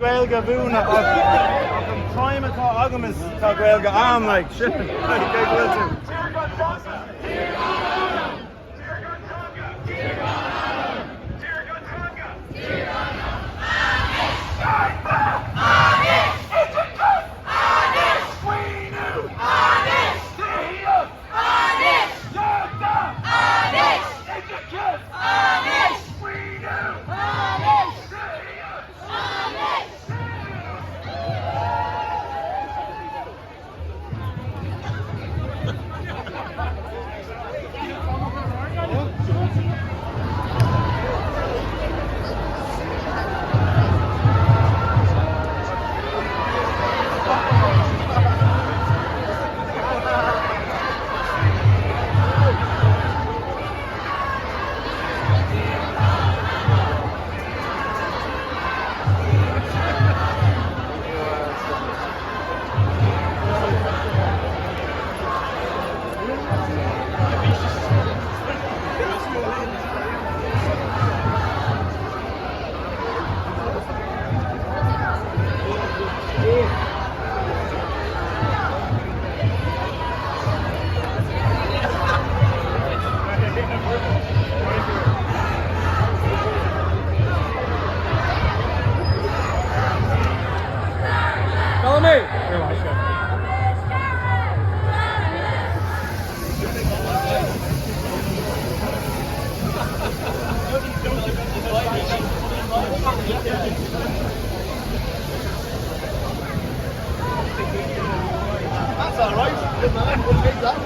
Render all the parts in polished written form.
Gaeilge a mhúineadh ach an time atá agam is tá Gaeilge a'm like sin like cé go bhfuil tú. Follow me. That's all right. Good man. We'll take that.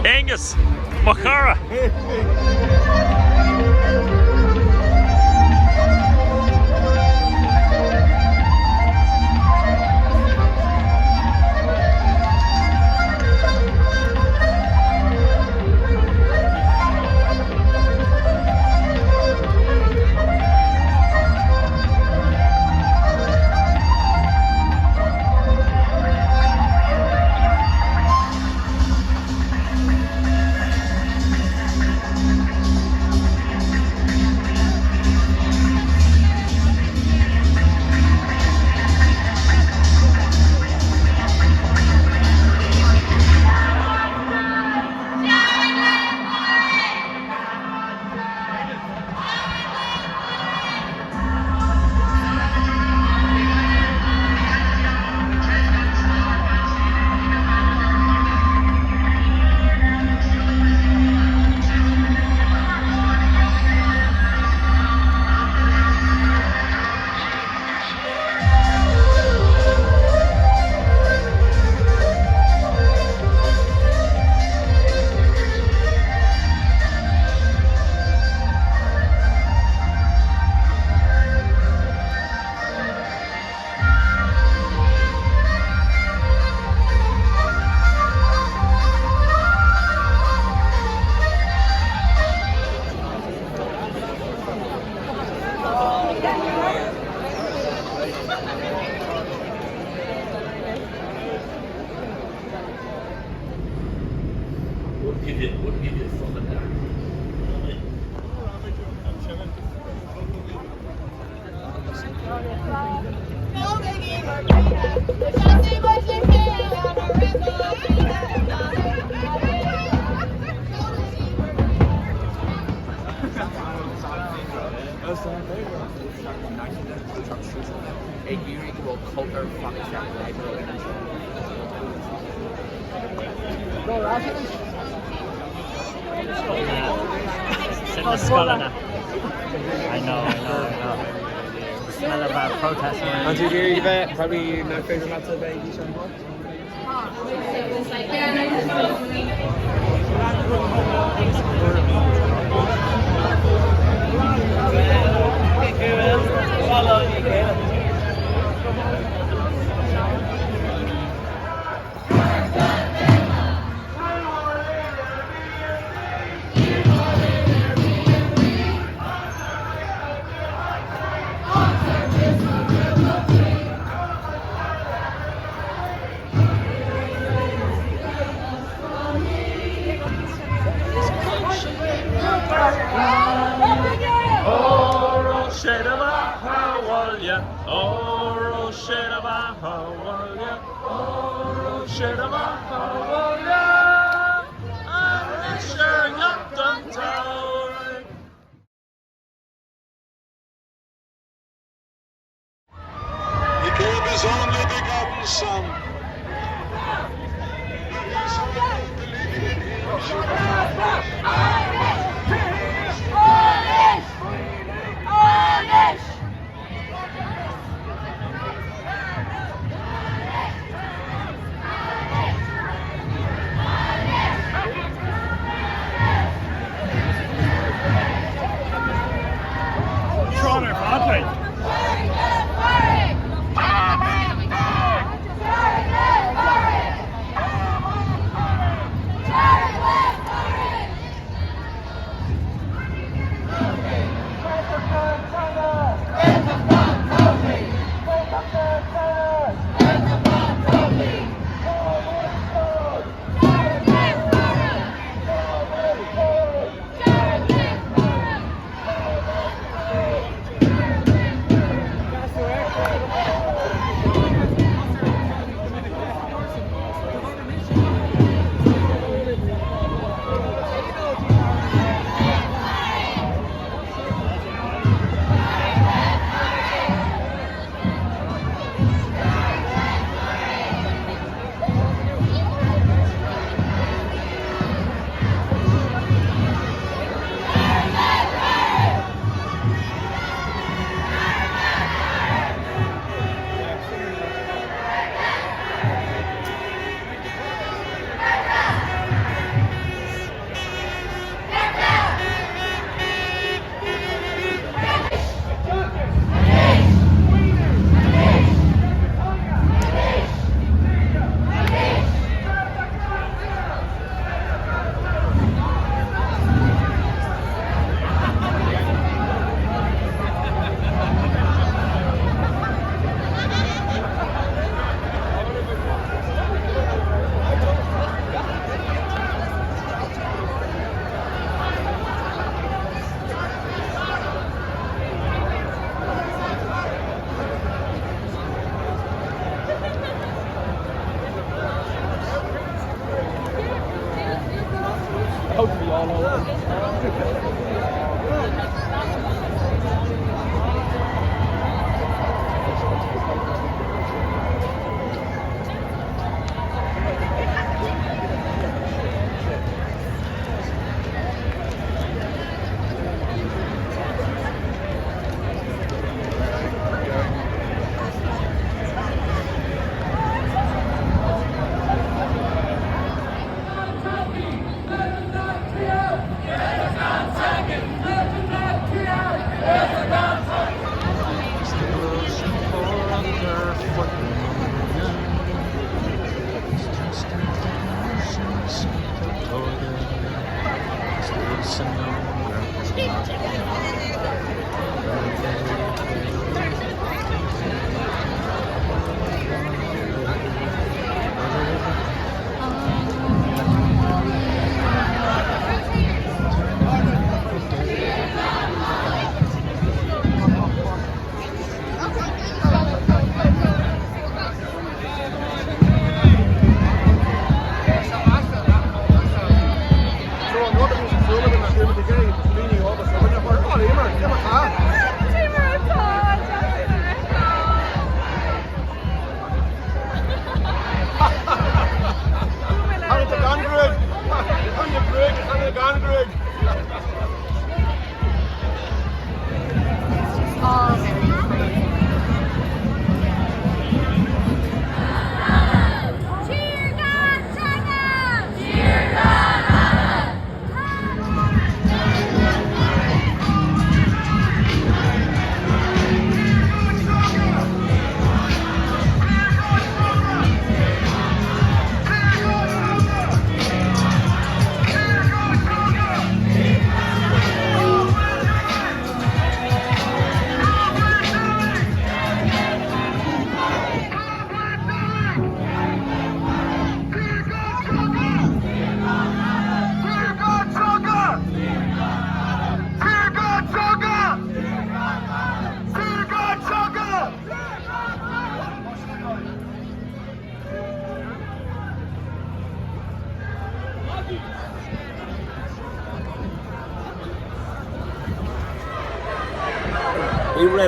Aengus, mo chara! Wouldn't give you, wouldn't give you a fucking damn. Ag iarraidh go bhfuil cultúr fanacht láidir againn anseo. Sin na scoileanna. I know, I know, I know. The smell of our protest. An tú ag iarraidh bheith probably nach féidir leatsa bheith ag físeán amháin? bheatha abhaile, Óró sé do bheatha abhaile, Óró sé do bheatha abhaile, Anois ar theacht an tsamhraidh. He gave his only begotten son. That whosoever believeth in him should not perish. Tron ar fad like.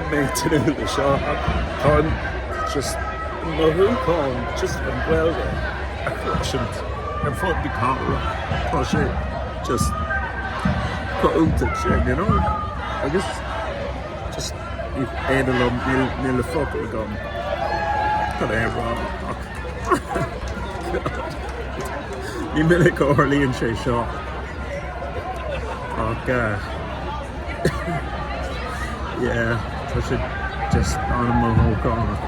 raibh mé ag tnúth le seo ach tá just mothúchán just an Ghaeilge a chloisint ar fud na cathrach tá sé just chomh iontach sin you know agus just ní féidir liom níl níl na focail agam chun é a rá ach God ní minic a tharlaíonn sé seo ach eh yeah tá sé just an-mhothúchánach.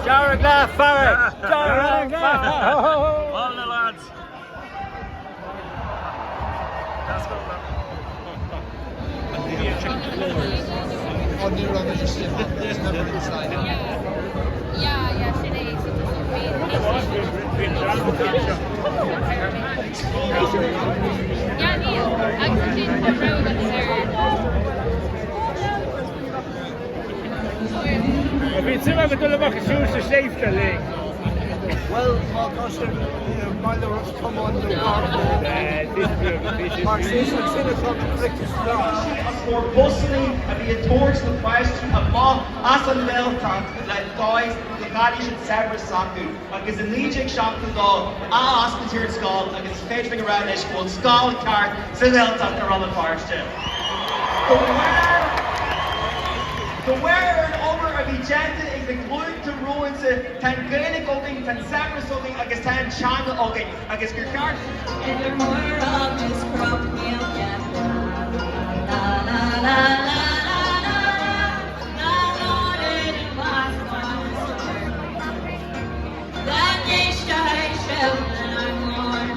Dearg le fearg! Dearg le fearg! Well na lads! Bhí suim agat dul amach suas na sléibhte linn. Bhuel, má tá sibh i mBaile Ros Comáin nó gar dó, mar is ansin atá na cnoic is fearr. Fuair busanna a bhí ag tabhairt na páistí amach as an nGaeltacht le dóigh go gcaillfidh siad saibhreas s'acu agus i 1972 athosclaítear an scoil agus is féidir linn a rá anois go bhfuil scoil ceart sa Ghaeltacht i Rann na Feirste. De bharr De bharr ar an obair a bhí déanta ag na glúnta romhainn tá an Ghaeilge againn, tá an saibhreas againn agus tá an teanga againn agus gur cheart. Idir muir agus cnoc níl cead La la la la la la la la la n-éistfidh sibh lenár nglór.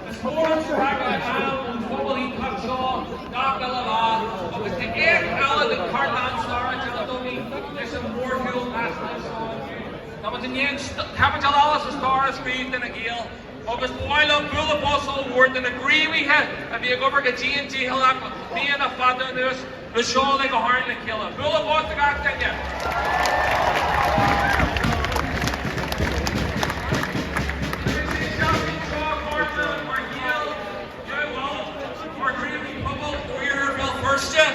Is mór an spreagadh atá ón phobal iontach seo gach uile lá agus tá éacht eile den chartlann staire déanta againn leis an mhórshiúl náisiúnta seo inniu. Tá muid i ndiaidh caibidil eile sa stair a scríobh do na Gaeil agus ba mhaith liom bualadh bos ollmhór do na gníomhaithe a bhí ag obair go dian dícheallach le míonna fada anuas le seo uilig a tharraingt le chéile. Bualadh bos do gach duine! Agus é seachtain seo, a chairde, mar Ghaeil dea-bhuel, mar ghníomhaí pobail ó Iarthar Bhéal Feirste.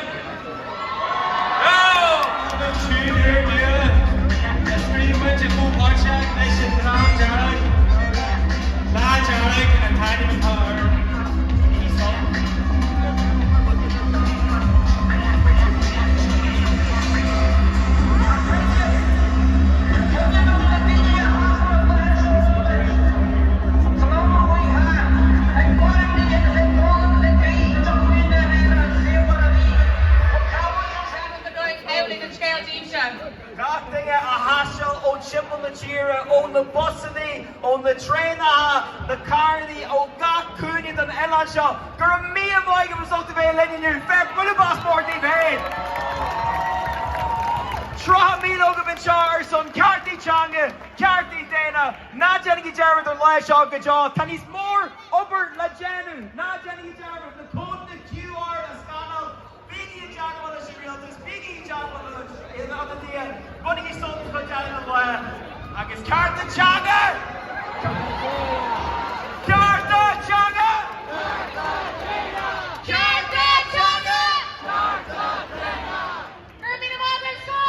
an áit seo. Go raibh míle maith agaibh as ucht a bheith linn inniu. Féach, bualadh bos mór daoibh féin! 30,000 agaibh anseo ar son ceartaí teanga, ceartaí daonna. Ná déanaigí dearmad ar an lá seo go deo. Tá níos mór obair le déanamh. Ná déanaigí dearmad na códanna QR a scanáil. Bígí i dteagmháil leis an rialtas, bígí i dteagmháil le ionadaithe, bainigí sult as chuid eile den lá agus cearta teanga! Cearta teanga! Cearta teanga! Cearta daonna! Go raibh míle maith agaibh!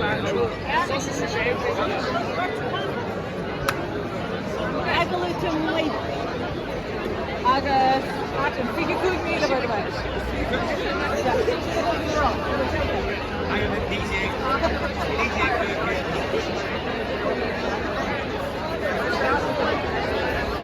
Slán libh! Agus 25,000 by the way.